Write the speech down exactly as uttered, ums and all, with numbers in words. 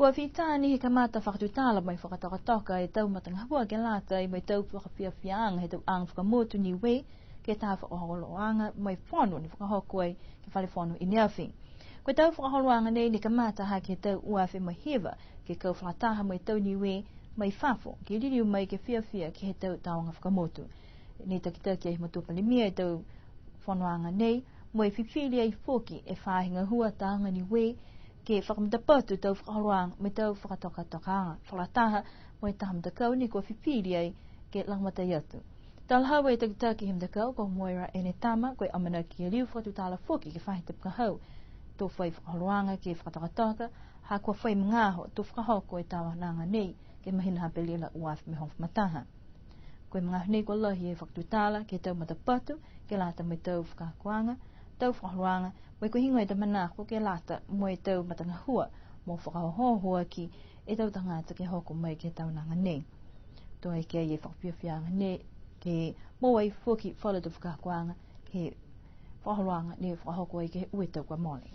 Kua fita ni he kamata fakatutala mo e fakatokatoka e tau matagahua ke lata mo e tau fakafiafiaaga he tau aga fakamotu Niue, ke he tau fakaholoaga mo e fono ne fakahoko ai ke he fale fono i neafi. Ko e tau fakaholoaga nei ne kamata ha ke he tau ua afe mo e hiva, ke kau fakalataha mo e tau Niue mai fafo, ke liliu mai ke fiafia ke he tau taoga fakamotu. Ne takitaki ai he matua palemia e tau fonoaga nei, mo e fifili ai foki e faahi gahua taoga Niue, ke fakamatapatu tau fakaholoaga mo e tau fakatokatokaaga. Fakalataha mo e taha matakau ne kua fifili ai ke lagomatai atu. Talahau e takitaki he matakau ko Moira Enetama, ko e amanaki ke liu fakatutala foki ke he faahi tapu ka hau, to fai fakaholoaga ke fakatokatoka, ha kua fai magaaho to fakahoko e tau taoga nei, ke he mahina ha Apelila ua afe mo e hogofulu ma taha. Ko e magaaho nei kua lahi e fakatutala ke he tau matapatu, ke lata mo e tau fakaakoaga, tau fakaholoaga, mo e ko e heigoa e tau manako ke lata mo e tau matagahua, mo fakaohooho aki e tau tagata ke hoko mai ke he tau taoga nei. To eke ai e fakafiafiaaga nei, ke moua ai foki falu a tau fakaakoaga, ke he fakaholoaga ne fakahoko ai ke he ua e tau kua mole.